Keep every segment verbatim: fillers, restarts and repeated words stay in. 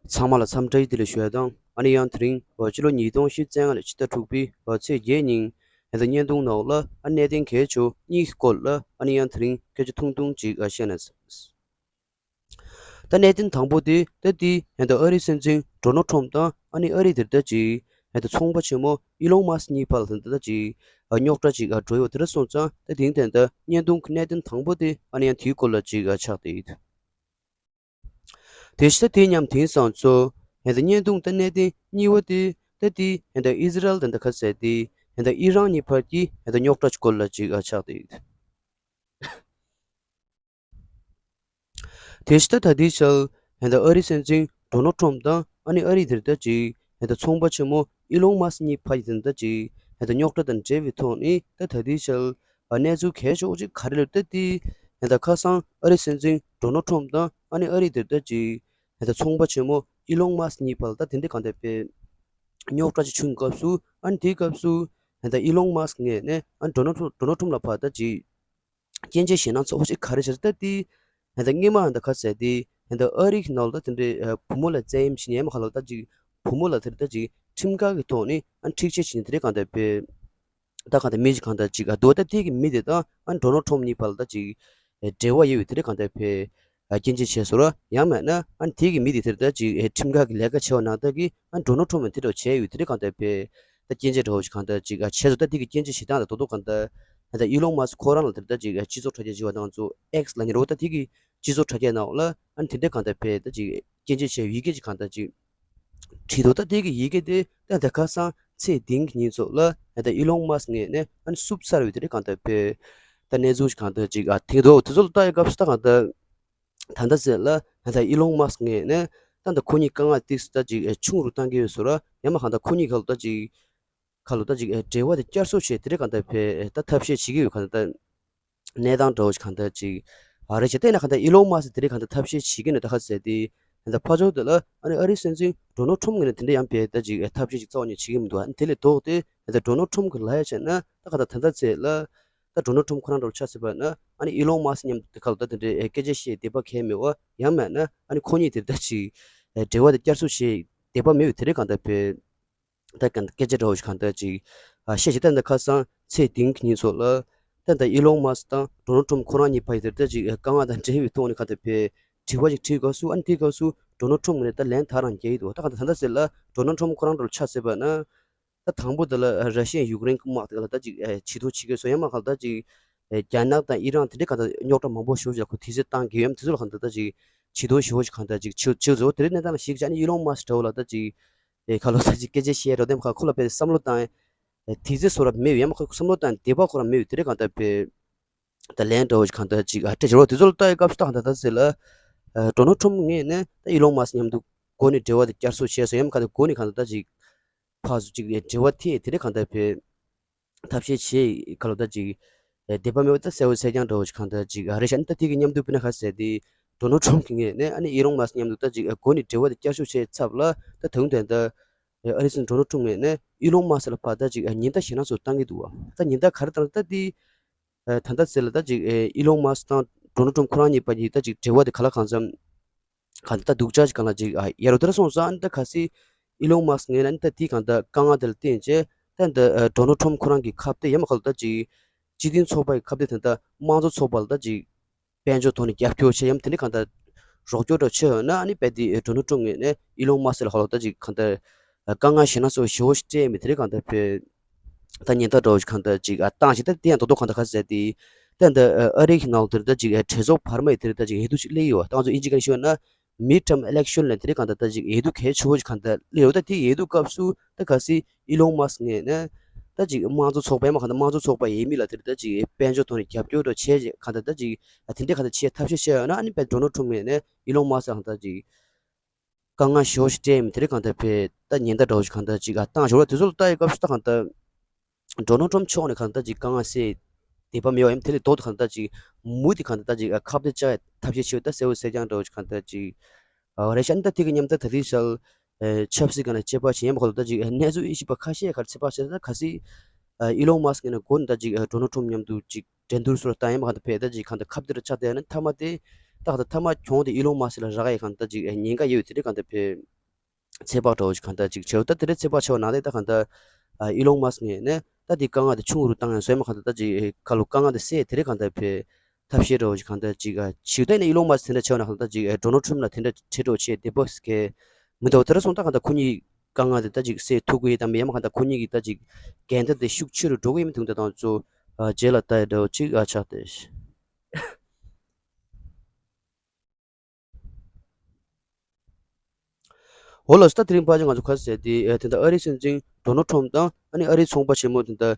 ཚང་མ་ལ་འཚམས་འདྲི་བདེ་ལེགས་ཞུ་ཡ་དང་། ཨ་ནི་ཡང་དེ་རིང་ཕྱི་ལོ་ཉིས་སྟོང་ཉི་ཤུ་རྩ་ལྔ་ལོའི་ཕྱི་ཟླ་དྲུག་པའི་ཚེས་བརྒྱད་ཉིན་ཨ་ནི་བརྙན་ཐུང་ནང་ལ་ཨ་གནད་དོན་གལ་ཆེ་བ་གཉིས་ཀྱི་སྐོར་ལ་ཨ་ནི་ཡང་དེ་རིང་སྐད་ཆ་ཐུང་ཐུང་ཅིག་ཨ་བཤད་ན། ད་གནད་དོན་དང་པོ་དེ་ད་དེ་ཨ་ནི་ཨ་རིའི་སྲིད་འཛིན་ཌོ་ནལ་ཊམ་དང་ཨ་ནི་ཨ་རིའི་དེ་ད་ཅིག་ཨ་ནི་ཚོང་པ་ཆེན་མོ་ཨི་ལོན་མཱ་སི་གཉིས་བར་ལ་ད་ཅིག་རྙོག་དྲ་ཅིག་འགྲོ་ཡོད་དེ་འདྲ་སོང་ཙང་། ད་དེ་ད་ལྟ་བརྙན་ཐུང་གི་གནད་དོན་དང་པོ་དེ་ཨ་ནི་ཡང་དེའི་སྐོར་ལ་ཅིག་ཆགས་བསྡད་ཡོད། དེ་བཞིན་ད་དེ་མཉམ་དེང་སང་ཚོ་ཨ་ནི་བརྙན་ཐུང་ད་གནད་དོན་གཉིས་པ་དེ་ད་དེ་ཨ་ནི་ཨི་ཟི་རལ་དང་ད་ག་ཟེར་དེ་ཨ་ནི་ཨི་རན་གཉིས་བར་གྱི་ཨ་ནི་རྙོག་དྲ་སྐོར་ལ་ཅིག་ཆགས་བསྡད་ཡོད། དེ་བཞིན་ད་ད་ལྟའི་ཆར་ཨ་ནི་ཨ་རིའི་སྲིད་འཛིན་ཌོ་ནལ་ཊམ་དང་ཨ་ནི་ཨ་རིའི་དེ་ད་ཅིག་ཨ་ནི་ཚོང་པ་ཆེན་མོ་ཨི་ལོན་མཱ་སི་གཉིས་བར་གྱི་དེ་ད་ཅིག་ཨ་ནི་རྙོག་དྲ་དང་འབྲེལ་བའི་ཐོག་ནས་ད་ད་ལྟའི་ཆར་གནས་ཚུལ་གལ་ཆེ་བོ་ཅིག་ག་རེ་ལབ་ད་དེ་ཨ་ནི་ཁ་སང་ཨ་རིའི་སྲིད་འཛིན་ཌོ་ནལ་ཊམ་དང་ཨ་ནི་ཨ་རིའི་དེ་ད་ཅིག་ཨ་ནི་ཚོང་པ་ཆེན་མོ་ཨི་ལོན་མཱ་སི་གཉིས་བར་ལ་ད་དེ་འདྲའི་གང་ལྟར་པའི་རྙོག་དྲ་ཅིག་བྱུང་སྐབས་སུ། ཨ་ནི་དེའི་སྐབས་སུ་ཨ་ནི་ཨི་ལོན་མཱ་སི་ངོས་ནས་ཨ་ནི་ཌོ་ནལ་ཊམ་ཌོ་ནལ་ཊམ་ལ་ཕར་ད་ཅིག་སྐྱོན་བརྗོད་ཞེད་སྣང་ཚ་བོ་ཞིག་ག་རེ་བྱས་ད་དེ་ཨ་ནི་སྔོན་མ་ཨ་ནི་ཁ་ཟེར་དེ་ཨ་ནི་ཨ་རི་གི་ནང་ལ་ད་དེ་འདྲའི་བུ་མོ་ལ་བཙན་གཡེམ་བྱེད་མཁན་མ་ག་ལབ་ད་ཅིག་བུ་མོ་ལ་དེ་ད་ཅིག་ཁྲིམས་འགལ་གྱི་ཐོག་ནས་ཨ་ནི་འཁྲིག་སྤྱོད་བྱེད་མཁན་དེ་འདྲའི་གང་ལྟར་པའི་ད་གང་ལྟར་མི་ཞིག་གང་ལྟར་ཅིག་ཨ་འདུག་ད་དེ་གི་མི་དེ་དང་ཨ་ནི་ཌོ་ནལ་ཊམ་གཉིས་བར་ལ་ད་ཅིག་ཨེ་འབྲེལ་བ་ཡོད་པའི་དེ་འདྲའི་གང་ལྟར་པའི་ཨ་སྐྱོན་བརྗོད་བྱས་སོང་ར། ཡང་མིན་ན་ཨ་ནི་དེ་གི་མི་དེ་དེ་ད་ཅིག་ཨེ་ཁྲིམས་འགལ་གྱི་ལས་ཀ་བྱས་པ་ནང་ལྟར་གྱི་ཨ་ནི་ཌོ་ནལ་ཊམ་ཡང་དེ་འདྲ་བྱས་ཡོད་དེ་འདྲའི་གང་ལྟར་པའི་ད་སྐྱོན་བརྗོད་འདྲ་བོ་ཞིག་གང་ལྟར་ཅིག་ཨ་བྱས་སོང་། ད་དེ་གི་སྐྱོན་བརྗོད་བྱེད་སྟངས་ད་རྡོག་རྡོག་གང་ལྟར་ད་ཨི་ལོན་མཱ་སི་ཁོ་རང་ལ་དེ་ད་ཅིག་ཨ་སྤྱི་ཚོགས་དྲ་རྒྱ་ཅིག་བ་དང་ཚོ་ཨེག་སི་ལབ་མཁན་རེད་པ། ད་དེ་གི་སྤྱི་ཚོགས་དྲ་རྒྱ་ནང་ལ་ཨ་ནི་དེ་འདྲའི་གང་ལྟར་པའི་ད་ཅིག་སྐྱོན་བརྗོད་བྱས་ཡི་གེ་ཅིག་གང་ལྟར་ཅིག་བྲིས་འདུག་ད་དེ་གི་ཡི་གེ་དེ་ད་ད་ཁ་སང་ཚེས་བདུན་གྱི་ཉིན་ཚོ་ལ་ད་ཨི་ལོན་མཱ་སི་ངོས་ནས་ཨ་ནི་བསུབས་ཚར་བའི་དེ་འདྲའི་གང་ལྟར་པའི་ད་གནས་ཚུལ་ཞིག་གང་ལྟར་ཅིག་ཨ་ཐོན་འདུག་དེ་ཚོ་ལ་ལྟ་ཡི་སྐབས་སུ་ད་གང་ལྟར་ད་ལྟ་ཟེར་ལ་ད་ཨི་ལོན་མཱ་སི་ངོས་ནས་ད་ད་ཁོ་གཉིས་དཀའ་ངལ་ཏོག་ཙམ་ད་ཅིག་ཆུང་རུ་བཏང་གི་ཡོད་སོང་ར། ཡང་མིན་ན་གང་ལྟར་ཁོ་གཉིས་ཁ་ལོ་ད་ཅིག་ཁ་ལོ་ད་ཅིག་འབྲེལ་བ་དེ་བསྐྱར་གསོ་བྱེད་དེ་འདྲའི་གང་ལྟར་པའི་ད་ཐབས་ཤེས་བྱེད་ཀྱི་ཡོད་གང་ལྟར་གནས་སྟངས་འདྲ་བོ་ཞིག་གང་ལྟར་ཅིག་ཨ་རེ་བྱས། དེ་ན་གང་ལྟར་ཨི་ལོན་མཱ་སི་དེ་འདྲའི་གང་ལྟར་ཐབས་ཤེས་བྱེད་ཀྱི་ཡོད་ན་ད་ག་ཟེར་དེ་གང་ལྟར་ཕར་ཕྱོགས་དེ་ལ་ཨ་ནི་ཨ་རིའི་སྲིད་འཛིན་ཌོ་ནལ་ཊམ་ངོས་ནས་དེ་འདྲ་ཡང་པའི་ད་ཅིག་ཐབས་ཤེས་ཅིག་རྩ་བ་ནས་བྱེད་ཀྱི་མི་འདུག་ཨ་ནི་དེ་ལས་ལྡོག་སྟེ་གང་ལྟར་ཌོ་ནལ་ཊམ་གྱི་ལབ་ཡ་བྱས་ན་ད་གང་ལྟར་ད་ལྟ་ཚེ་ལ་ད་ཌོ་ནལ་ཊམ་ཁོ་རང་འདྲ་བོ་ཆ་བཞག་པ་ན་ཨ་ནི་ཨི་ལོན་མཱ་སི་མཉམ་དུ་དེ་ཁ་ལོ་ད་དེ་འདྲའི་སྐད་ཆ་བཤད་དད་པ་གང་ཡང་མེད་པ། ཡང་མིན་ན་ཨ་ནི་ཁོ་གཉིས་དེ་ད་ཅིག་འབྲེལ་བ་དེ་བསྐྱར་གསོ་བྱེད་དད་པ་མེད་པའི་དེ་འདྲའི་གང་ལྟར་པའི་ད་གང་སྐད་ཆ་འདྲ་བོ་ཞིག་གང་ལྟར་ཅིག་ཨ་བཤད་བྱས། ད་ད་ཁ་སང་ཚེས་བདུན་གྱི་ཉིན་ཚོ་ལ་ད་ད་ཨི་ལོན་མཱ་སི་དང་ཌོ་ནལ་ཊམ་ཁོ་རང་གཉིས་བར་གྱི་དེ་ད་ཅིག་དཀའ་ངལ་དང་འབྲེལ་བའི་ཐོག་ནས་གང་ལྟར་པའི་དྲི་བ་ཅིག་དྲིས་སྐབས་སུ། ཨ་ནི་དེའི་སྐབས་སུ་ཌོ་ནལ་ཊམ་ངོས་ནས་ད་ལན་ད་རང་རྒྱག་གི་འདུག་ད་གང་ལྟར་ད་ལྟ་ཟེར་ལ་ཌོ་ནལ་ཊམ་ཁོ་རང་འདྲ་ལ་ཆ་བཞག་པ་ན་ད་དང་པོ་དེ་ལ་ར་ཤི་ཡ་ཡུཀ་རེན་གྱི་དམག་དེ་ག་ལ་ད་ཅིག་ཇུས་གཏོགས་བྱེད་ཀྱི་སོང་། ཡང་མིན་ན་གང་ལྟར་ཅིག་རྒྱ་ནག་དང་ཨི་རན་དེ་འདྲའི་གང་ལྟར་རྙོག་དྲ་མང་པོ་ཞེ་པོ་ཅིག་ཁོ་དུས་ཚོད་བཏང་གི་ཡོད། ཡང་དེ་ཚོ་ལ་གང་ལྟར་ད་ཅིག་ཇུས་གཏོགས་ཞེ་པོ་ཅིག་གང་ལྟར་ཅིག་བྱེད་བྱེད་བཟོ་དེ་རིང་གནས་སྟངས་ལ་གཞིགས་བྱས་ནས་ཨི་ལོན་མཱ་སི་འདྲ་བོ་ལ་ད་ཅིག་ཨེ་ཁ་ལོ་ད་ཅིག་སྐད་ཆ་བཤད་རོགས་དེ་མ་ཁ་ཁོ་ལ་དཔེ་བསམ་བློ་བཏང་ཨེ་དེ་ཚོ་བཟོ་འདྲ་མེད་པའི། ཡང་མིན་ན་ཁོ་བསམ་བློ་བཏང་དད་པ་ཁོ་རང་མེད་པའི་དེ་འདྲའི་གང་ལྟར་པའི་ད་ལན་འདྲ་བོ་ཞིག་གང་ལྟར་ཅིག་ཨ་སྤྲད་བྱས་རོགས། དེ་ཚོ་ལ་ལྟ་ཡི་སྐབས་སུ་ད་གང་ལྟར་ད་ཟེར་ལ་ཨ་ཌོ་ནལ་ཊམ་ངོས་ནས་ད་ཨི་ལོན་མཱ་སི་མཉམ་དུ་སྒོ་ནས་འབྲེལ་བ་དེ་བསྐྱར་གསོ་བྱས་སོང་། ཡང་མིན་ན་གང་ལྟར་སྒོ་ནས་གང་ལྟར་ད་ཅིག་ཕར་ཚུར་ཅིག་འབྲེལ་བ་ཐད་དེ་འདྲའི་གང་ལྟར་པའི་ཐབས་ཤེས་བྱེད་ཁ་ལོ་ད་ཅིག་ཨེ་དད་པ་མེད་པ་ད་གསལ་པོ་གསལ་རྐྱང་འདྲ་བོ་ཞིག་གང་ལྟར་ཅིག་ཨ་རེ་བྱས། ཨ་ནི་ད་དེ་གི་མཉམ་དུ་དཔེར་ན་ག་ཟེར་དེ་ཌོ་ནལ་ཊམ་གྱི་ངོས་ནས་ཨ་ནི་ཨི་ལོན་མཱ་སི་མཉམ་དུ་ད་ཅིག་ཨ་སྒོ་ནས་འབྲེལ་བ་དེ་བསྐྱར་གསོ་བྱས་ཚར་བ་ལ་ད་དུང་དེ་ད་ཨ་རིའི་སྲིད་འཛིན་ཌོ་ནལ་ཊམ་ངོས་ནས་ཨི་ལོན་མཱ་སི་ལ་ཕར་ད་ཅིག་ཨ་ཉེན་བརྡ་ཞེད་སྣང་ཚ་བོ་བཏང་གི་འདུག་བ། ད་ཉེན་བརྡ་ག་རེ་བཏང་ད་དེ་ཨ་ད་ལྟ་ཟེར་ལ་ད་ཅིག་ཨེ་ཨི་ལོན་མཱ་སི་དང་ཌོ་ནལ་ཊམ་ཁོ་རང་གཉིས་བར་གྱི་ད་ཅིག་འབྲེལ་བ་དེ་ག་ལ་གང་འཚམ་གང་ལྟར་སྡུག་ཅག་ཅིག་གང་ལ་ཅིག་ཨ་ཡ་རུ་དེ་འདྲ་སོང་ཙང་། ཨ་ནི་ད་གལ་སྲིད་ཨི་ལོན་མཱ་སི་ངོས་ནས་ཨ་ནི་ད་དེའི་གང་ལྟར་དཀའ་ངལ་དེ་ལ་བརྟེན་བྱས་ད་ད་ཨ་ཌོ་ནལ་ཊམ་ཁོ་རང་གི་ཁ་གཏད། ཡང་མིན་ན་ཁ་ལོ་ད་ཅིག་སྤྱི་མཐུན་ཚོགས་པ་གི་ཁ་གཏད་དེ་ད་དམངས་གཙོ་ཚོགས་པ་ལ་ད་ཅིག་དཔལ་འབྱོར་ཐོག་ནས་རྒྱབ་སྐྱོར་བྱས། ཡང་དེ་འདྲའི་གང་ལྟར་རོགས་སྐྱོར་འདྲ་བྱས་ཡོད་ན། ཨ་ནི་རྦད་དེ་ཨེ་ཌོ་ནལ་ཊམ་ངོས་ནས་ཨི་ལོན་མཱ་སི་ལ་ཁ་ལོ་ད་ཅིག་གང་ལྟར་དཀའ་ངལ་ཞེད་སྣང་ཚ་བོ་ཞེ་པོ་ཞིག་སྤྲད་མི་དེ་འདྲའི་གང་ལྟར་པའི་ད་ཉེན་བརྡ་འདྲ་བོ་ཞིག་གང་ལྟར་ཅིག་ཨ་བཏང་བྱས། ད་དེ་ཡང་རྡོག་རྡོག་གང་ལྟར་ག་ཟེར་དེ་ད་ད་ཨ་རི་གི་ནང་དེར་ད་ཅིག་ཨ་གྲོས་ཚོགས་བར་མའི་དེར་ད་ཅིག་འོས་བསྡུ་ཞིག་སླེབས་ཡོད་པ། ད་ང་ཚོ་དབྱིན་ཇི་སྐད་ནས་ཞུས་ན་མིཌ་ཊརམ་ཨི་ལེག་ཤན་ལབ་དེ་འདྲའི་གང་ལྟར་ད་ཅིག་འོས་བསྡུ་གལ་ཆེ་བོ་ཞིག་གང་ལྟར་སླེབས་ཡོད། ད་དེ་འོས་བསྡུ་སྐབས་སུ་ད་གལ་སྲིད་ཨི་ལོན་མཱ་སི་ངོས་ནས་ད་ཅིག་དམངས་གཙོ་ཚོགས་པ་ཡང་མིན་ན་གང་ལྟར་དམངས་གཙོ་ཚོགས་པ་ཡས་མས་ལ་དེར་ད་ཅིག་དཔལ་འབྱོར་ཐོག་ནས་རྒྱབ་སྐྱོར་འདྲ་བྱས་རྗེས་གང་ལྟར་ད་ཅིག་ཨ་དེ་འདྲའི་གང་ལྟར་བྱེད་ཐབས་ཤེས་བྱས་ཡོད་ན། ཨ་ནི་དཔེ་ཌོ་ནལ་ཊམ་ངོས་ནས་ཨི་ལོན་མཱ་སི་གང་ལྟར་ཅིག་དཀའ་ངལ་ཞེ་པོ་ཞིག་སྤྲད་མི་དེ་འདྲའི་གང་ལྟར་པའི་ད་ཉེན་བརྡ་འདྲ་བོ་ཞིག་གང་ལྟར་ཅིག་ཨ་བཏང་བྱས་པ། དེ་ཚོ་ལ་ལྟ་ཡི་སྐབས་སུ་ད་གང་ལྟར་ཌོ་ནལ་ཊམ་ཕྱོགས་ནས་གང་ལྟར་ཅིག་དཀའ་ངལ་སེལ་བདེ་བ་མེད་པ། ཡང་དེ་ལས་ལྡོག་ཏུ་གང་ལྟར་ཅིག་མུ་མཐུད་གང་ལྟར་ད་ཅིག་ཨ་ཁ་གཏད་བཅག་ཡ་ཐབས་ཤེས་བྱས་པ་ད་གསལ་པོ་གསལ་རྐྱང་འདྲ་བོ་ཞིག་གང་ལྟར་ཅིག་ཨ་རེད་ཤག་ཨ་ནི་ད་དེ་གི་མཉམ་དུ་ད་དེ་ཞལ་ཨེ་ཆབ་སྲིད་སྒང་ལ་དཔྱད་པ་བྱེད་ཡ་མ་གཏོགས་ད་ཅིག་ཨེ་གནས་ཚུལ་དབྱེ་ཞིབ་པ་ཁ་ཤས་ག་རེ་བྱེད་པ་ཟེར་ན། ད་གལ་སྲིད་ཨ་ཨི་ལོན་མཱ་སི་ངོས་ནས་འགོ་ནས་ད་ཅིག་ཨ་ཌོ་ནལ་ཊམ་མཉམ་དུ་ཅིག་འགྲན་བསྡུར་སོགས་ལ་བཏང་ཡ་མ་གཏོགས་ད་ཕེ་ད་ཅིག་གང་ལྟར་ཁ་གཏད་ཆགས་བསྡད་ཡོད་ན། མཐའ་མ་དེ་ད་གང་ལྟར་མཐའ་མ་གྱོང་དེ་ཨི་ལོན་མཱ་སི་ལ་རག་ཡ་གང་ལྟར་ད་ཅིག་ཨེ་ཉེན་ཁ་ཡོད་པའི་དེ་འདྲའི་གང་ལྟར་ཕེ་ ཚོད་དཔག་འདྲ་བོ་ཞིག་གང་ལྟར་ཅིག་བྱས། ད་དེ་འདྲའི་ཚོད་དཔག་བྱས་པ་ནང་བཞིན་ད་གང་ལྟར་ཨ་ཨི་ལོན་མཱ་སི་ཀི་ངོས་ནས་ད་དེ་དཀའ་ངལ་དེ་ཆུང་རུ་བཏང་ཡང་ཟེར་མ་གང་ལྟར་ད་ཅིག་ཁ་ལོ་དཀའ་ངལ་དེ་སེལ་དེ་རེད་གང་ལྟར་བྱས་ཐབས་ཤེས་འདྲ་བོ་ཞིག་གང་ལྟར་ཅིག་ཨ་བྱས། ད་ཡིན་ན་ཨི་ལོན་མཱ་སི་ཀི་དེ་འདྲ་བྱས་པ་ན་གང་ལྟར་ཅིག་ཨ་ཌོ་ནལ་ཊམ་ལ་དེ་འདྲ་བྱེད་འདྲ་བོ་བྱས་དེ་བོ་སི་ཀེ་མི་འདུག་དེ་འདྲ་སོང་ད་གང་ལྟར་ཁོ་གཉིས་དཀའ་ངལ་དེ་ད་ཅིག་སེལ་ཐུབ་ཀྱི་ཡོད་དམ་ཡང་མ་གང་ལྟར་ཁོ་གཉིས་ཀྱི་ད་ཅིག་འགལ་ཟླ་དེ་ཤུགས་ཆེ་རུ་འགྲོ་གི་ཡོད་མི་འདུག་ད་དང་ཚོ་ཨ་རྗེས་ལ་ལྟ་ཡི་འདྲ་བོ་ཅིག་ཨ་ཆགས་ཏེ། འོ་ལགས་སོ། ད་དེ་རིང་ཕལ་ཆེར་ང་ཚོ་ག་རེ་ཟེར་དེ་ཨ་དེ་འདྲ་ཨ་རིའི་སྲིད་འཛིན་ཌོ་ནལ་ཊམ་དང་ཨ་ནི་ཨ་རིའི་ཚོང་པ་ཆེན་མོ་དེ་འདྲ་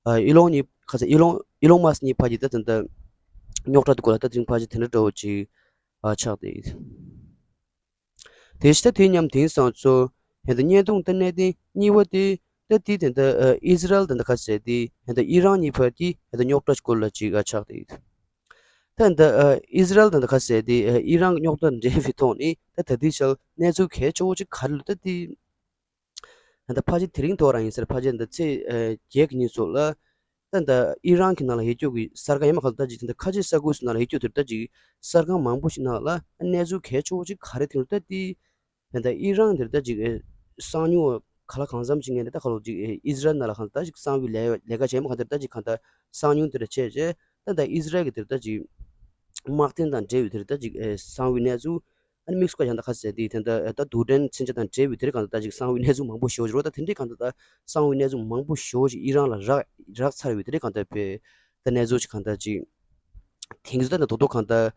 ཨ་ཨི་ལོན་གཉིས་ག་ཟེར་ཨི་ལོན་ཨི་ལོན་མཱ་སི་ཀི་གཉིས་བར་གྱི་ད་དེ་འདྲ་རྙོག་དྲ་དེ་སྐོར་ལ་ད་དེ་རིང་ཕལ་ཆེར་དེ་འདྲ་འདྲ་བོ་ཅིག་ཨ་ཆགས་ཏེ། དེ་བཞིན་ད་དེ་མཉམ་དེང་སང་ཚོ་ཧན་ད་བརྙན་ཐུང་ད་གནད་དོན་གཉིས་པ་དེ་ད་དེ་དེ་འདྲ་ཨ་ཨི་ཟི་རལ་དེ་འདྲ་ག་ཟེར་དེ་ཧན་ད་ཨི་རན་གཉིས་བར་གྱི་ཧན་ད་རྙོག་དྲ་སྐོར་ལ་ཅིག་ཨ་ཆགས་ཏེ། ད་ད་ཨ་ཨི་ཟི་རལ་དང་ད་ག་ཟེར་དེ་ཨ་ཨི་རན་རྙོག་དྲ་འདྲ་བའི་ཐོག་ནས་ད་ད་ལྟའི་ཆར་གནས་ཚུལ་གལ་ཆེ་བོ་ཅིག་ག་རེ་ལབ་ད་དེ་ད་ཕལ་ཆེར་དེ་རིང་ཐོག་རང་ཡིན་ཟེར་ཕལ་ཆེར་ད་ཚེས་ཨ་བརྒྱད་ཀྱི་ཉིན་སོགས་ལ་ད་ད་ཨི་རན་གྱི་ནང་ལ་ཡོད་རྒྱུ་གི་གསར་ཁང་ཡང་མ་ག་ད་ཅིག་ད་ཁ་ཆེ་ས་ཁུལ་སོགས་ནང་ལ་ཡོད་རྒྱུ་དེ་ད་ཅིག་གསར་ཁང་མང་པོ་ཞིག་ནང་ལ་གནས་ཚུལ་གལ་ཆེ་བོ་ཅིག་ག་རེ་ཐོན་ད་དེ། ད་ལྟ་ཨི་རན་དེར་ད་ཅིག་ཨེ་གསང་མྱུལ་ག་ལ་གང་འཚམ་ཅིག་ངས་ད་ལྟ་ཁ་ལོ་ཅིག་ཨེ་ཨི་ཟི་རལ་ནང་ལ་གང་ད་ཅིག་གསང་བའི་ལས་ལས་ཀ་བྱས་མ་གང་དེར་ད་ཅིག་གང་ད་གསང་མྱུལ་དེར་བྱས་རྗེས་ད་ད་ཨི་ཟི་རལ་གྱི་དེར་ད་ཅིག་དམག་དོན་དང་འབྲེལ་བའི་དེར་ད་ཅིག་ཨེ་གསང་བའི་གནས་ཚུལ་ཨ་ནི་དམིགས་སུ་བཀར་ཡང་ད་ག་ཟེར་དེ་ད་ད་ད་རྡུལ་ཕྲན་མཚོན་ཆ་དང་འབྲེལ་བའི་དེར་གང་ད་ད་ཅིག་གསང་བའི་གནས་ཚུལ་མང་པོ་ཞེ་པོ་ཅིག་རོ། ད་དེ་འདྲའི་གང་ད་ད་གསང་བའི་གནས་ཚུལ་མང་པོ་ཞེ་པོ་ཅིག་ཨི་རན་ལ་རག་རག་ཚར་བའི་དེ་འདྲའི་གང་ད་བས་ད་གནས་ཚུལ་ཅིག་གང་ད་ཅིག་དེང་གི་ད་ད་དོ་དོ་གང་ལྟར་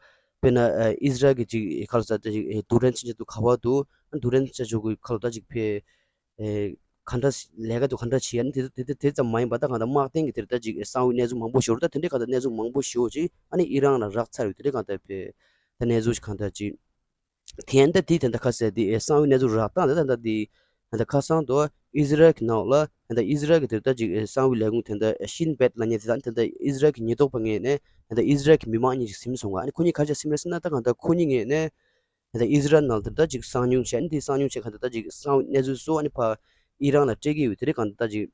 དཔེར་ན་ཨི་ཟི་རལ་གྱི་ཅིག་ཁ་ལོ་ས་ད་ཅིག་རྡུལ་ཕྲན་མཚོན་ཆ་དུ་ག་བ་དུ་རྡུལ་ཕྲན་མཚོན་ཆ་ཅུ་གུ་ཁ་ལོ་ད་ཅིག་ཕེ་ག་འདྲ་ལས་ཀ་དུ་ག་འདྲ་བྱེད་ཡ་ནི་དེ་དེ་དེ་ཙམ་མ་ཡིན་པ་ད་གང་ལྟར་དམག་དོན་གྱི་དེར་ད་ཅིག་གསང་བའི་གནས་ཚུལ་མང་པོ་ཞིག་ད་དེ་འདྲའི་གང་ལྟར་གནས་ཚུལ་མང་པོ་ཞིག་ཅིག་ཨ་ནི་ཨི་རན་ལ་རག་ཚར་ཡོད་དེ་འདྲའི་གང་ལྟར་ཕེ་ད་གནས་ཚུལ་ཅིག་གང་ལྟར་ཅིག་དེ་ཡང་ད་དེའི་དེ་འདྲ་ཁ་གསལ་དེ་གསང་བའི་གནས་ཚུལ་རག་སྟངས་དེ་ད་ད་དེ་ད་ཁ་སང་དུ་ཨི་ཟི་རལ་གྱི་ནང་ལ་ད་ཨི་ཟི་རལ་གྱི་དེ་ད་ཅིག་གསང་བའི་ལས་ཁུངས་དེ་འདྲ་ཤིན་བེད་ལ་ཉེ་དེ་ད་དེ་འདྲ་ཨི་ཟི་རལ་གྱི་ཉེན་རྟོག་པ་ངོས་ནས་ད་ཨི་ཟི་རལ་གྱི་མི་མང་གཉིས་ཤིག་ཟིན་སོང་བ། ཨ་ནི་ཁོ་གཉིས་ག་རེ་བྱས་ཟིན་རེད་ཟེར་ན་ད་གང་ལྟར་ཁོ་གཉིས་ངོས་ནས་ད་ཨི་ཟི་རལ་ནང་དེ་ད་ཅིག་གསང་མྱུལ་བྱས། ཨ་ནི་དེ་གསང་མྱུལ་བྱས་གང་ལྟར་ད་ཅིག་གསང་བའི་གནས་ཚུལ་སོགས་ཨ་ནི་ཕ་ཨི་རན་ལ་སྤྲད་ཀྱི་ཡོད་དེ་རེད། གང་ལྟར་ད་ཅིག་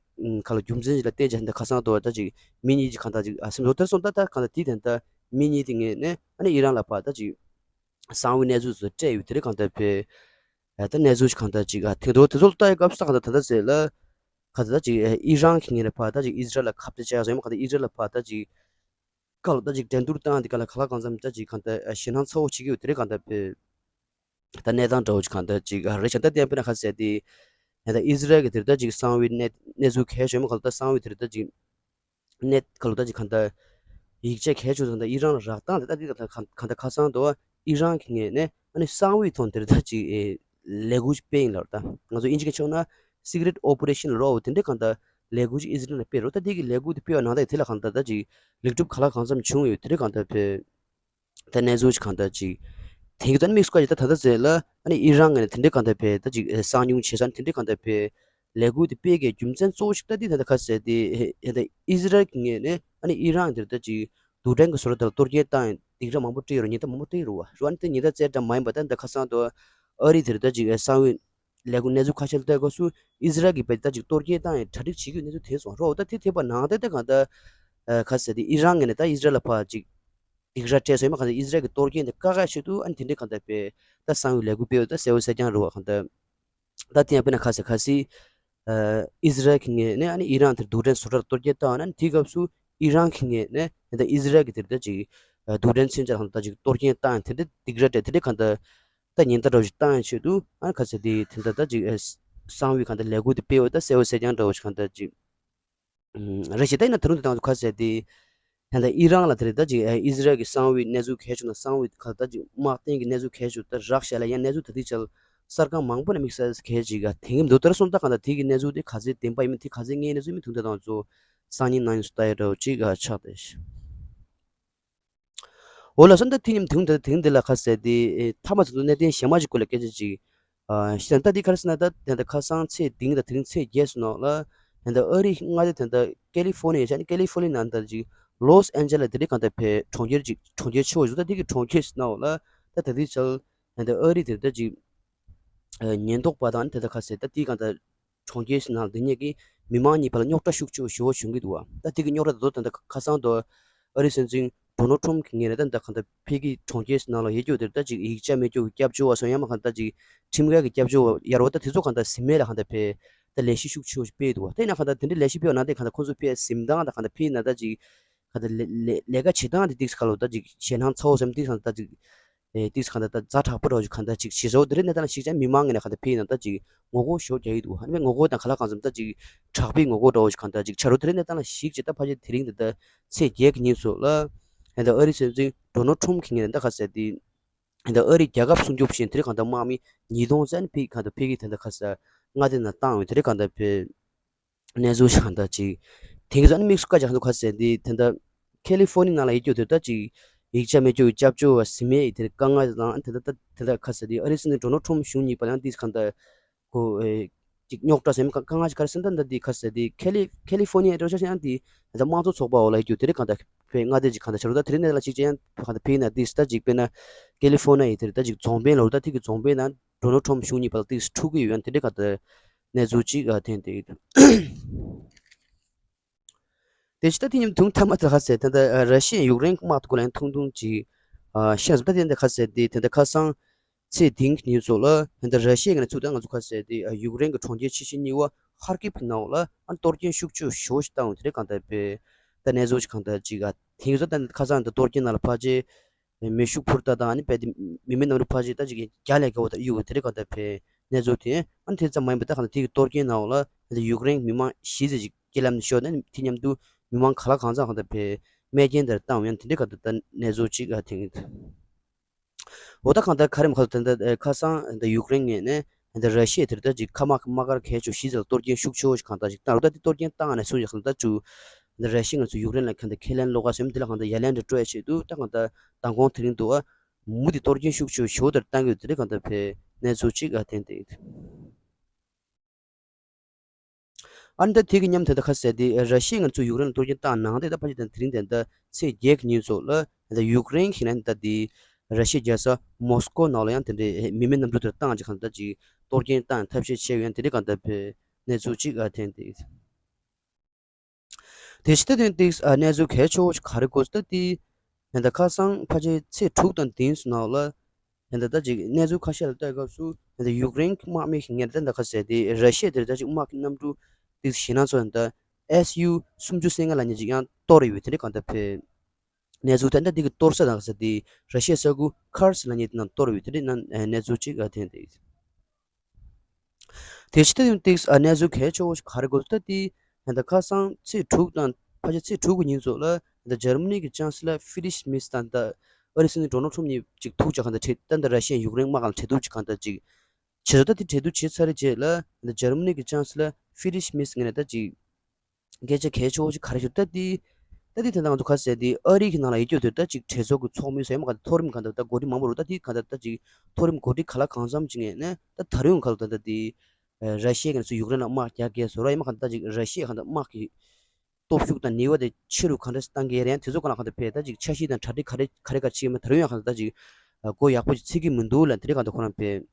ཁ་ལ་རྒྱུ་མཚན་ཞིག་ལ་བལྟས་བྱས་ད་ཁ་སང་དུ་ད་ཅིག་མི་གཉིས་ཀྱིས་གང་ལྟར་ཅིག་ཨ་སེམས་ཚོར་དེར་སོང་ད་ད་གང་ལྟར་དེ་དེ་འདྲ་མི་གཉིས་དེ་ངོས་ནས་ཨ་ནི་ཨི་རན་ལ་ཕ་ད་ཅིག་གསང་བའི་གནས་ཚུལ་ཚོ་སྤྲད་ཡོད་དེ་རེད། གང་ལྟར་བས་ད་གནས་ཚུལ་ཞིག་གང་ལྟར་ཅིག་ཨ་དེང་རབས་དེ་ཚོ་ལ་ལྟ་ཡི་སྐབས་སུ་ད་གང་ལྟར་ད་ལྟ་ཟེར་ལ་གང་ལྟར་ད་ཅིག་ཨི་རན་གྱི་ངོས་ལ་ཕ་ད་ཅིག་ཨི་ཟི་རལ་ལ་ཁ་གཏད་བྱས་ཡ་ཟེར་མ་གང་ལྟར་ཨི་ཟི་རལ་ལ་ཕ་ད་ཅིག་ག་ལ་ད་ཅིག་འགྲན་བསྡུར་བཏང་དེ་ག་ལ་ག་ལ་གང་འཚམ་ད་ཅིག་གང་ལྟར་ཞེད་སྣང་ཚ་བོ་བྱེད་ཀྱི་ཡོད་དེ་རེད། གང་ལྟར་བས་ད་གནས་སྟངས་འདྲ་བོ་ཅིག་གང་ལྟར་ཅིག་རེད་ཤག་ད་ལྟ་དཔེར་ན་ཁ་གསལ་དེ་ད་ཨི་ཟི་རལ་གྱི་དེར་ད་ཅིག་གསང་བའི་གནས་གནས་ཚུལ་གལ་ཆེ་མ་གང་ལྟར་གསང་བའི་དེར་ད་ཅིག་གནས་ག་ལ་ད་ཅིག་གང་ལྟར་ཡིག་ཆ་གལ་ཆེ་ཚོ་ད་ཨི་རན་ལ་རག་སྟངས་དེ་ད་ཅིག་གང་ལྟར་གང་ལྟར་ཁ་སང་དུ་ཨི་རན་གྱི་ངོས་ནས་ཨ་ནི་གསང་བའི་ཐོག་དེར་ད་ཅིག་ལས་འགུལ་སྤེལ་ཡིན་ལབ། ད་ང་ཚོ་དབྱིན་ཇི་གི་ཆོག་ན་Secret Operation་ལ་རོ་དེ་འདྲའི་གང་ལྟར་ལས་འགུལ་ཅིག་ཨི་ཟི་རལ་ལ་སྤེལ་རོ། ད་དེ་གི་ལས་འགུལ་དེ་སྤེལ་བ་ནང་ད་དེ་ལ་གང་ལྟར་ད་ཅིག་ལེགས་གྲུབ་ག་ལ་གང་འཚམ་བྱུང་ཡོད་དེ་འདྲའི་གང་ལྟར་བས། ད་གནས་ཚུལ་ཞིག་གང་ལྟར་ཅིག་དེང་གི་ད་དམིགས་སུ་བཀར་ཅིག་ད་ད་ལྟ་ཟེར་ལ་ཨ་ནི་ཨི་རན་ངོས་ནས་དེ་འདྲའི་གང་ལྟར་བས་ད་ཅིག་གསང་མྱུལ་བྱས་ས་ནི་དེ་འདྲའི་གང་ལྟར་བས་ལས་འགུལ་དེ་སྤེལ་གྱི་རྒྱུ་མཚན་གཙོ་བོ་ཞིག་ད་འདི་ད་ལྟ་ཁ་གསལ་དེ་ད་ཨི་ཟི་རལ་གྱི་ངོས་ནས་ཨ་ནི་ཨི་རན་དེར་ད་ཅིག་རྡུལ་ཕྲན་གྱི་བཟོ་གྲྭ་དེར་གཏོར་སྐྱོན་བཏང་ཡང་སྡིགས་ར་མང་པོ་སྤྲད་ཡོད་རེད། ཉེན་བརྡ་མང་པོ་སྤྲད་ཡོད་རེད་བ། རེད་བ། ཨ་ནི་དེ་ཉེན་བརྡ་སྤྲད་འདྲ་མ་ཡིན་པ་ད་ད་ཁ་སང་དུ་ཨ་རི་དེར་ད་ཅིག་གསང་བའི་ལས་འགུལ་གནས་ཚུལ་ཁ་ཤས་ལ་ལྟོས་སྐབས་སུ་ཨི་ཟི་རལ་གྱིས་བས་ད་ཅིག་གཏོར་སྐྱོན་བཏང་ཡང་གྲ་སྒྲིག་བྱེད་ཀྱི་ཡོད་གནས་ཚུལ་ཐོན་སོང་རོ། ད་དེ་ཐེབས་པ་ནང་ད་ད་གང་ལྟར་ཁ་གསལ་དེ་ཨི་རན་ངོས་ནས་ད་ཨི་ཟི་རལ་ལ་ཕར་ཅིག་སྡིགས་ར་སྤྲད་སོང་ཡིན་མ་གང་ལྟར་ཨི་ཟི་རལ་གྱི་གཏོར་སྐྱོན་དེ་བཀག་ཡ་ཆེད་དུ་ཨ་ནི་དེ་འདྲའི་གང་ལྟར་བས་ད་གསང་བའི་ལས་འགུལ་སྤེལ་ཡོད་ད་གསལ་བོ་གསལ་རྐྱང་རེད་བ། གང་ལྟར་ད་དེ་ཡང་དཔེར་ན་ཁ་གསལ་ཁ་གསལ་ཨི་ཟི་རལ་གྱི་ངོས་ནས་ཨ་ནི་ཨི་རན་དེར་རྡུལ་ཕྲན་བཟོ་གྲྭར་གཏོར་སྐྱོན་བཏང་ན་དེའི་སྐབས་སུ་ཨི་རན་གྱི་ངོས་ནས་ད་ཨི་ཟི་རལ་གྱི་དེར་ད་ཅིག་རྡུལ་ཕྲན་མཚོན་ཆ་དང་ད་ཅིག་གཏོར་སྐྱོན་བཏང་དེ་འདྲ་སྡིགས་ར་སྤྲད་དེ་འདྲའི་གང་ལྟར་ད་ཉེན་བརྡ་འདྲ་བོ་ཞིག་བཏང་ཡ་ཆེད་དུ་ཨ་ནི་ཁ་གསལ་དེ་དེ་འདྲ་ད་ཅིག་གསང་བའི་གང་ལྟར་ལས་འགུལ་དེ་སྤེལ་བ་ད་གསལ་བོ་གསལ་རྐྱང་འདྲ་བོ་ཞིག་གང་ལྟར་ཅིག་རེད་ཤག་ད་ཡིན་ན་ད་རུང་དེ་དང་དུ་ཁ་གསལ་དེ་ད་ལྟ་ཨི་རན་ལ་དེ་རེད་ད་ཅིག་ཨི་ཟི་རལ་གྱི་གསང་བའི་གནས་ཚུལ་གལ་ཆེ་ན་གསང་བའི་ག་ད་ཅིག་དམག་དོན་གྱི་གནས་ཚུལ་གལ་ཆེ་ད་རག་ཤག་ལ་ཡང་གནས་ཚུལ་ད་ལྟའི་ཆར་གསར་ཁང་མང་པོ་ནས་དམིགས་བསལ་གལ་ཅིག་ག་དེང་གི་མདོ་ལྟར་སོང་ད་གང་ལྟར་དེ་གི་གནས་ཚུལ་དེ་ག་ཚོད་བདེན་པ་ཡིན་མིན་དེ་ག་ཚོད་ངའི་གནས་ཚུལ་མི་ཐུང་ད་དང་ཚོ་སང་ཉིན་ནང་ཡིན་སུ་ལྟ་ཡ་འདྲ་བོ་ཅིག་ག་ཆགས་ཏེ། འོ་ལགས་སོ། ད་དེ་མཉམ་དེང་དེ་དེང་འདི་ལ་ཁ་གསལ་དེ་ཨེ་མཐའ་མ་ཚོ་གནད་དོན་གཞན་མ་ཞིག་སྐོར་ལ་སྐད་ཆ་ཅིག་ཨ་ཤེས་ན། ད་འདི་ག་རེ་ཟེར་ན་ད་དེ་འདྲ་ཁ་སང་ཚེས་བདུན་དང་དེ་རིང་ཚེས་བརྒྱད་སོང་ནོག་ལ། དེ་འདྲ་ཨ་རི་མངའ་སྡེ་དེ་འདྲ་ཀེ་ལི་ཧྥོ་ནི་ཡ་ཡིན་ན་ཀེ་ལི་ཧྥོ་ནི་ཡ་ནང་ད་ཅིག་ལོས་ཨན་ཇེ་ལེ་དེ་འདྲའི་གང་ལྟར་བས་གྲོང་ཁྱེར་ཅིག་གྲོང་ཁྱེར་ཆེ་བ་ཞིག་ད་དེ་གི་གྲོང་ཁྱེར་ཞིག་ནང་ལ་ད་ད་དེ་ཆར་དེ་འདྲ་ཨ་རི་དེ་ད་ཅིག་ཨ་ཉེན་རྟོག་པ་དང་དེ་འདྲ་ཁ་གསལ་ད་དེའི་གང་ལྟར་གྲོང་ཁྱེར་ཞིག་ནང་སྡོད་མཁན་གྱི་མི་མང་གཉིས་བར་ལ་རྙོག་དྲ་ཤུགས་ཆེ་བ་ཞེ་པོ་བྱུང་གི་འདུག་བ། ད་དེ་གི་རྙོག་དྲ་དེ་ཚོ་ད་ལྟ་ཁ་སང་དུ་ཨ་རིའི་སྲིད་འཛིན་ ཌོ་ནལ་ཊམ་གྱི་ངོས་ནས་ད་ད་གང་ལྟར་ཕ་གི་གྲོང་ཁྱེར་ནང་ལ་ཡོད་རྒྱུ་དེར་ད་ཅིག་ཡིག་ཆ་མེད་རྒྱུ་སྐྱབས་བཅོལ་བ་སོགས་ཡང་མ་གང་ལྟར་ཅིག་ཁྲིམས་འགལ་གྱི་སྐྱབས་བཅོལ་བ་ཡ་རོ་ད་དེ་ཚོ་གང་ལྟར་ཟིན་མེད་ལ་གང་ལྟར་ཕེ་ད་ལས་གཞི་ཤུགས་ཆེ་བོ་ཞིག་སྤེལ་འདུག་བ། དེ་ན་གང་ལྟར་དེ་འདྲའི་ལས་གཞི་སྤེལ་བ་ན་དེ་གང་ལྟར་ཁོང་ཚོ་ཕེ་ཟིན་ཐང་ད་གང་ལྟར་ཕེ་ན་ད་ཅིག་གང་ལྟར་ལས་ལས་ལས་ཀ་བྱེད་སྟངས་དེ་ཏིག་ཁ་ལོ་ད་ཅིག་ཞེད་སྣང་ཚ་བོ་ཟེར་ཏིག་གང་ལྟར་ཅིག་ཨེ་ཏིག་གང་ལྟར་ད་ཛ་དྲག་པོ་རོ་ཅིག་གང་ལྟར་ཅིག་ཞེ་ས་བོ་དེ་རེད་ནས་ད་ལ་ཞིག་ཅན་མི་མང་ངེ་ནས་གང་ལྟར་ཕེ་ན་ད་ཅིག་ངོ་རྒོལ་ཞོ་རྒྱག་ཡི་འདུག་བ། ཨ་ནི་ངོ་རྒོལ་དང་ག་ལ་གང་འཚམ་ད་ཅིག་དྲག་པའི་ངོ་རྒོལ་འདྲ་བོ་ཞིག་གང་ལྟར་ཅིག་ཆ་རོ་དེ་རེད་ནས་ད་ལ་ཞིག་ཅེ་ད་ཕ་ཅེ་དེ་རིང་དེ་ད་ཚེས་བརྒྱད་ཀྱི་ཉིན་སོགས་ལ་ཨེ་ད་ཨ་རི་སྲིད་འཛིན་ཌོ་ནལ་ཊམ་གྱི་ངེ་ནས་ད་ག་ཟེར་དེ་ཨེ་ད་ཨ་རི་རྒྱལ་ཁབ་སྲུང་སྐྱོབ་བཞིན་དེ་རིང་གང་ལྟར་དམག་མི་ཉིས་སྟོང་ཙམ་ཕེ་གང་ལྟར་ཕེ་གི་དེ་ད་ག་ཟེར་མངའ་སྡེ་ནང་བཏང་ཡོད་དེ་རིང་གང་ལྟར་ཕེ། གནས་ཚུལ་ཞིག་གང་ལྟར་ཅིག་དེང་གི་ཨ་ནི་དམིགས་སུ་བཀར་ཅིག་གང་འདུག་ག་ཟེར་དེ་དེ་འདྲ་ཁེ་ལི་ཧྥོ་ནི་ནང་ལ་ཡོད་རྒྱུ་དེ་ད་ཅིག་ཡིག་ཆ་མེད་རྒྱུ་སྐྱབས་བཅོལ་བ་ཟིན་མེད་དེ་དཀའ་ངལ་དང་དེ་འདྲ་ད་དེ་འདྲ་ག་ཟེར་དེ་ཨ་རི་སྲིད་འཛིན་ཌོ་ནལ་ཊམ་གཞུང་གཉིས་བར་ལ་ཡང་དེ་གང་ལྟར་ཁོ་ཨེ་ཅིག་རྙོག་དྲ་ཟེར་མི་དཀའ་ངལ་ཞིག་ག་རེ་ཟེར་ད་འདྲ་དེ་ག་ཟེར་དེ་ཁེ་ལི་ཁེ་ལི་ཧྥོ་ནི་ཡ་འགྲོ་ཤ་ཤ་ཡང་དེ་དེ་འདྲ་དམངས་གཙོ་ཚོགས་པ་འོག་ལ་ཡོད་རྒྱུ་དེ་རིང་གང་ལྟར་བའི་མངའ་སྡེ་ཅིག་གང་ལྟར་ཆགས་རུ་ད་དེ་རིང་གནས་ལ་ཞིག་ཅན་ཡང་གང་ལྟར་ཕེ་ན་དེ་ད་ཅིག་དཔེར་ན་ཁེ་ལི་ཧྥོ་ནི་ཡ་ཡི་དེ་རིང་ད་ཅིག་རྫོང་དཔོན་ལ་རུ་ད་དེ་གི་རྫོང་དཔོན་ན་ཌོ་ནལ་ཊམ་གཞུང་གཉིས་བར་ལ་ཏིག་འཁྲུག་གི་ཡོད་ཡང་དེ་འདྲའི་ག་ད་གནས་ཚུལ་ཅིག་ཨ་ཐོན་ཏེ་ཡོད། དེ་ཕྱི་ད་དེ་ཉིན་དུང་ཐ་མ་དེ་ཁ་ཟེར་དེ་འདྲ་ར་ཤི་ཡ་ཡུཀ་རེན་དམག་དེ་སྐོར་ལ་ཡང་ཐུང་ཐུང་ཅིག་ཨ་ཤེས་སོང་། ད་དེ་འདྲ་ཁ་ཟེར་དེ་དེ་འདྲ་ཁ་སང་ཚེས་བདུན་གྱི་ཉིན་ཚོ་ལ་དེ་འདྲ་ར་ཤི་ཡ་ངོས་ནས་ཚུགས་ད་ང་ཚོ་ཁ་ཟེར་དེ་ཡུཀ་རེན་གྱི་གྲོང་ཁྱེར་ཆེ་ཤོས་གཉིས་པ་ཧར་ཀིབ་ཀྱི་ནང་ལ་ཨ་གཏོར་སྐྱོན་ཤུགས་ཆེ་ཤོས་ཤིག་བཏང་ཡོད་དེ་འདྲ་གང་ལྟར་བས་ད་གནས་ཚུལ་ཅིག་གང་ལྟར་ཅིག་ཨ་དེང་སང་ད་ཁ་སང་ད་གཏོར་སྐྱོན་ནང་ལ་ཕལ་ཆེར་མེ་ཤུགས་འཕུར་མདའ་དང་ཨ་ནི་དཔེ་དེ་མི་མེད་གནམ་གྲུ་ཕལ་ཆེར་ད་ཅིག་བརྒྱ་ལས་བརྒལ་བ་ད་གཡུག་དེ་རིང་གང་ལྟར་བས་གནས་ཚུལ་དེ་ཨ་ནི་དེ་ཙམ་མ་ཡིན་པ་ད་གང་ལྟར་དེ་གི་གཏོར་སྐྱོན་ནང་ལ་ཡུཀ་རེན་མི་མང་བཞི་ཙམ་ཅིག་རྐྱེན་ལམ་ནས་ཤོར་ནས་དེ་མཉམ་དུ་མི་མང་ག་ལ་གང་འཚམ་གང་ལྟར་བས་རྨས་སྐྱོན་དེར་བཏང་ཡང་དེ་འདྲའི་གང་ལྟར་ད་གནས་ཚུལ་ཅིག་ཨ་དེང་འོ་ད་གང་ལྟར་ག་རེ་མ་ག་ད་ད་ཁ་སང་ད་ཡུཀ་རེན་ངོས་ནས་ད་ར་ཤི་ཡ་དེར་ད་ཅིག་མཁའ་དམག་དམག་སྒར་གལ་ཆེ་བཞི་ཙམ་ལ་གཏོར་སྐྱོན་ཤུགས་ཆེ་བོ་ཞིག་གང་ལྟར་ཅིག་བཏང་རུ་ད་དེ་གཏོར་སྐྱོན་བཏང་ནས་སུ་ཡག་ད་ཅུ་ད་ར་ཤི་ཡ་ང་ཚོ་ཡུཀ་རེན་ལ་གང་ལྟར་ཁས་ལེན་བློ་དགའ་སེམས་དེ་ལ་གང་ལྟར་ཡ་ལན་འདྲ་སྤྲོད་ཡ་ཆེད་དུ་ད་གང་ལྟར་མདང་དགོང་དེ་རིང་དུ་ཨ་མུ་མཐུད་གཏོར་སྐྱོན་ཤུགས་ཆེ་ཞོ་ལྟར་བཏང་གི་ཡོད་དེ་རེད་གང་ལྟར་བས་གནས་ཚུལ་གཅིག་ཨ་བསྟན་ཏེ་ཡོད། ཨ་ནི་ད་དེ་གི་མཉམ་དེ་ད་ཁ་གསལ་དེ་ར་ཤི་ཡས་ང་ཚོ་ཡུཀ་རེན་ལ་གཏོར་སྐྱོན་བཏང་ནང་དེ་ད་ཕལ་ཆེར་ད་དེ་རིང་དེ་ད་ཚེས་བརྒྱད་ཀྱི་ཉིན་ཚོ་ལ་ད་ཡུཀ་རེན་གྱི་ནང་ད་དེ་ར་ཤི་ཡའི་རྒྱལ་ས་མོ་སི་ཀོ་ནང་ལ་ཡང་དེ་འདྲའི་མི་མེད་གནམ་གྲུ་དེར་བཏང་ཅིག་གང་ད་ཅིག་གཏོར་སྐྱོན་བཏང་ཐབས་ཤེས་བྱས་ཡོད་ཡང་དེ་འདྲའི་གང་ད་བས་གནས་ཚུལ་ཅིག་ཨ་བསྟན་ཏེ་ཡོད། དེ་ཕྱི་ད་དོན་ཏིག་ཨ་གནས་ཚུལ་གལ་ཆེ་བོ་ཞིག་ག་རེ་དགོས་ཟེར་ད་དེ་ཡང་ད་ཁ་སང་ཕལ་ཆེར་ཚེས་དྲུག་དང་བདུན་ཙམ་ནང་ལ་ཡང་ད་ད་ཅིག་གནས་ཚུལ་ཁ་ཤས་ལ་ལྟ་སྐབས་སུ་ཡང་ད་ཡུཀ་རེན་གྱི་དམག་མི་ཞིག་ངས་ད་ད་ཁ་གསལ་ཏེ་ར་ཤི་ཡ་དེར་ད་ཅིག་དམག་གི་གནམ་གྲུ་ཏིག་ཞེད་སྣང་ཚོ་ཡང་ད་ཨེས་ཡུ་སུམ་ཅུ་སོ་ལྔ་ལབ་མཁན་ཅིག་ཡང་གཏོར་ཡོད་དེ་འདྲ་གང་ད་བས་གནས་ཚུལ་ད་ད་དེ་གི་གཏོར་ས་དང་ཁ་གསལ་ཏེ་ར་ཤི་ཡའི་ས་ཁུལ་ཁར་སི་ལབ་མཁན་དེ་ནང་གཏོར་ཡོད་དེ་འདྲ་ན་གནས་ཚུལ་ཅིག་ཨ་བསྟན་ཏེ་ཡོད། དེ་ཕྱི་ད་ཡང་ཏིག་ཨ་གནས་ཚུལ་གལ་ཆེ་བོ་ཞིག་ག་རེ་དགོས་ད་དེ་ཡང་ད་ཁ་སང་ཚེས་དྲུག་དང་ཕལ་ཆེར་ཚེས་དྲུག་གི་ཉིན་ཚོ་ལ་ཡང་ད་འཇར་མ་ནི་གི་ཅང་སི་ལར་ཧྥི་རི་ཤི་མེར་དང་ད་ཨ་རིའི་སྲིད་འཛིན་ཌོ་ནལ་ཊམ་གཉིས་ཅིག་ཐུག་ཅིག་གང་ད་འཕྲད་ད་ད་ར་ཤི་ཡ་ཡུཀ་རེན་དམག་སྒར་ལ་འཕྲད་ཐུག་ཅིག་གང་ད་ཅིག་བྱེད་ཚོ་ད་དེ་འཕྲད་ཐུག་བྱེད་ཚར་རེ་རྗེས་ལ་ཡང་ད་འཇར་མ་ནི་གི་ཅང་སི་ལར་ཧྥི་རི་ཤི་མེར་ངོས་ནས་ད་ཅིག་སྐད་ཆ་གལ་ཆེ་བོ་ཞིག་ག་རེ་ཞུ་ད་དེ། ད་དེ་དེ་འདྲ་ང་ཚོ་ཁ་གསལ་དེ་ཨ་རི་གི་ནང་ལ་ཡོད་རྒྱུ་དེ་ད་ཅིག་གྲོས་ཚོགས་ཀྱི་ཚོགས་མི་ཟེར་མ་ག་མཐོ་རིམ་གང་ལྟར་ད་འགོ་ཁྲིད་མང་པོ་རུ་ད་དེ་གང་ལྟར་ད་ཅིག་མཐོ་རིམ་འགོ་ཁྲིད་ག་ལ་གང་འཚམ་ཅིག་ངས་ནས་ད་ད་རུང་ག་ལ་ད་ད་དེ་ར་ཤི་ཡ་གི་ནས་ཚུར་ཡུཀ་རེན་ལ་དམག་རྒྱག་གས་བཟོ་ར་ཡིན་མ་ག་ད་ཅིག་ར་ཤི་ཡ་ག་ད་དམག་གི་སྟོབས་ཤུགས་དང་ནུས་པ་དེ་ཆེ་རུ་ག་འདྲ་བཏང་གི་ཡ་རེད་ཡང་དེ་ཚོ་ག་ལ་ག་ད་བས་ད་ཅིག་འཆར་གཞི་དང་གྲ་སྒྲིག་ག་རེ་ག་རེ་ག་བྱེད་ཡོད་མ་ད་རུང་ཡང་ག་ད་ད་ཅིག་སྒོ་ཡག་པོ་ཅིག་ཚིག་གི་མི་འདུག་ལ་དེ་རིང་ག་ད་ཁོ་རང་བས།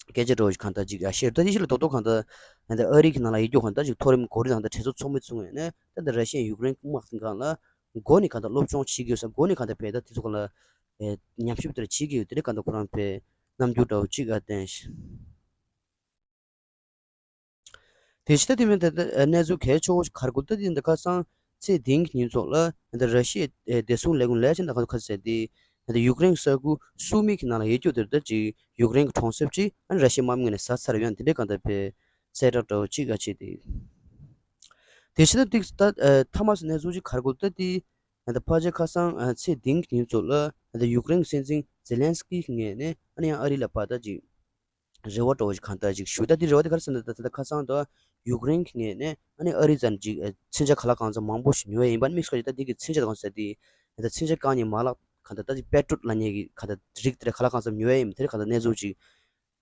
སྐད་ཆ་འདྲ་བོ་ཞིག་གང་ལྟར་ཅིག་ཨ་ཤེས་ད་དེ་ཕྱི་ལ་རྡོག་རྡོག་གང་ལྟར་ཨ་རི་གི་ནང་ལ་ཡོད་རྒྱུ་གང་ལྟར་ཅིག་མཐོ་རིམ་འགོ་ཁྲིད་དང་ད་གྲོས་ཚོགས་ཚོགས་མི་ཚོ་ངོས་ནས་ད་ལྟ་ར་ཤི་ཡ་ཡུཀ་རེན་དམག་དེ་སྒང་ལ་འགོ་ནས་གང་ལྟར་སློབ་སྦྱོང་བྱེད་ཀྱི་ཡོད་ས་འགོ་ནས་གང་ལྟར་བས་ད་དེ་ཚོ་གང་ལ་ཨེ་ཉམས་ཞིབ་དེ་འདྲ་བྱེད་ཀྱི་ཡོད་དེ་འདྲ་གང་ལྟར་ཁོ་རང་བས་རྣམ་འགྱུར་འདྲ་བོ་ཅིག་ཨ་བསྟན་ཤག་དེ་ཕྱི་ད་དེ་མིན་ད་ལྟ་གནས་ཚུལ་གལ་ཆེ་བོ་ཞིག་ག་རེ་དགོས་ད་དེ་འདི་ཁ་སང་ཚེས་བདུན་གྱི་ཉིན་ཚོགས་ལ་ད་ར་ཤི་ཡའི་བདེ་སྲུང་ལས་ཁུངས་ལས་བྱེད་ད་ག་ཚོད་ཁ་གསལ་ཏེ་ད་ཡུཀ་རེན་ས་ཁུལ་སུ་མི་གི་ནང་ལ་ཡོད་རྒྱུ་དེར་ད་ཅིག་ཡུཀ་རེན་གྱི་གྲོང་གསེབ་ཅིག་ཨ་ནི་ར་ཤི་ཡའི་དམག་མི་ངོས་ནས་ཟ་ཚར་ཡོད་དེ་འདྲའི་གང་ལྟར་བས་གསལ་བསྒྲགས་འདྲ་བོ་ཅིག་ཨ་བྱས་ཏེ། དེ་ཕྱི་ད་ཏིག་ད་ཐ་མ་སི་གནས་ཚུལ་ཅིག་ག་རེ་དགོས་ད་དེ་ད་ཕལ་ཆེར་ཁ་སང་ཚེས་བདུན་གྱི་ཉིན་ཚོགས་ལ་ད་ཡུཀ་རེན་གྱི་སྲིད་འཛིན་ཛེ་ལན་སི་ཀི་ངོས་ནས་ཨ་ནི་ཡང་ཨ་རི་ལ་ཕར་ད་ཅིག་རེ་བ་འདྲ་བོ་ཞིག་གང་ལྟར་ཅིག་ཞུ་ད་འདི་རེ་བ་འདི་ག་རེ་ཟེར་ན་ད་ད་ད་ཁ་སང་ད་ཡུཀ་རེན་གྱི་ངོས་ནས་ཨ་ནི་ཨ་རི་ཙམ་ཅིག་ཨ་མཚོན་ཆ་ག་ལ་གང་འཚམ་མང་པོ་ཞིག་ཉོ་ཡ་ཡིན་པ་ནི་དམིགས་སུ་བཀར་ད་འདི་གི་མཚོན་ཆ་དང་ཟེར་ཏེ་ད་མཚོན་ཆ་བཀག་ཉར་མ་ལག་གང་ལྟར་ད་ཅིག་པེ་ཊོལ་ལབ་མཁན་གྱི་གང་ལྟར་རིགས་དེ་འདྲ་ག་ལ་གང་འཚམ་ཉོ་ཡ་ཡིན་དེ་གང་ལྟར་གནས་ཚུལ་ཅིག་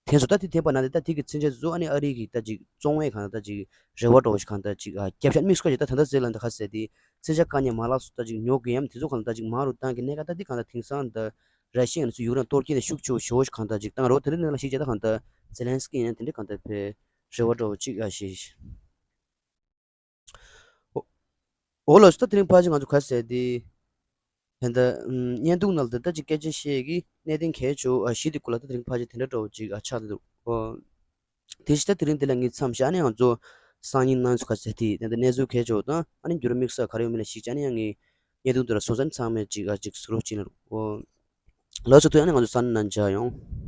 དེ་ཚོ་ད་དེ་དེ་པ་ན་དེ་ད་དེ་གི་མཚོན་ཆ་ཚོ་ཨ་ནི་ཨ་རི་གི་ད་ཅིག་བཙོང་བའི་གང་ལྟར་ད་ཅིག་རེ་བ་འདྲ་བོ་ཞིག་གང་ལྟར་ཅིག་ཨ་རྒྱབ་ཤ་ནི་དམིགས་སུ་བཀར་ཅིག་ད་ད་ད་ཟེར་ལ་འདི་ག་ཟེར་ཏེ་མཚོན་ཆ་བཀག་ཉར་མ་ལག་ཚོ་ད་ཅིག་ཉོ་དགོས་ཡམ་དེ་ཚོ་གང་ལྟར་ད་ཅིག་མང་རུ་བཏང་གི་གནས་ཀ་ད་དེ་གང་ལྟར་དེང་སང་ད། ར་ཤི་ཡ་ནས་ཚུར་ཡུཀ་རེན་གཏོར་སྐྱོན་ནས་ཤུགས་ཆེ་བོ་ཞེ་བོ་ཞིག་གང་ལྟར་ཅིག་བཏང་རོགས་དེ་རིང་ནང་ལ་ཞིག་བྱས་ད་གང་ལྟར་ཛེ་ལན་སི་ཀི་ཡིན་ན་དེ་འདྲ་གང་ལྟར་བས་རེ་བ་འདྲ་བོ་ཅིག་ཨ་ཞེས། འོ་འོ་ལགས་སོ། ད་དེ་རིང་ཕལ་ཆེར་ང་ཚོ་ག་ཟེར་དེ་ ད་ལྟ་ཨམ་བརྙན་ཐུང་ནང་ལ་ད་ལྟ་ཅིག་སྐད་ཆ་བཤད་ཀྱི་གནད་དོན་གལ་ཆེ་བ་བཞི་དེ་སྐོར་ལ་ད་དེ་རིང་ཕལ་ཆེར་དེ་འདྲ་འདྲ་བོ་ཅིག་ཨ་ཆགས་འདུག་ཨོ། དེ་བཞིན་ད་དེ་རིང་འདི་ལ་ངས་མཚམས་བཞག་ནས་ང་ཚོ་སང་ཉིན་གནངས་ཚེ་ག་ཚོད་དེ་ད་ལྟ་གནས་ཚུལ་གལ་ཆེ་བ་དང་ཨ་ནི་འགྱུར་བ་དམིགས་བསལ་ག་རེ་ཡོད་མེད་ལ་གཞིགས་བྱས་ནས་ཡང་ངས་བརྙན་ཐུང་འདི་ལ་སོང་ཙང་ཚང་མས་ཅིག་ཨ་ཅིག་གཟིགས་རོགས་བྱེད་ན་རོགས་ཨོ། ལགས་སོ། ཐུགས་ཡང་ནས་ང་ཚོ་ས་གནས་ནང་མཇལ་ཡོང་།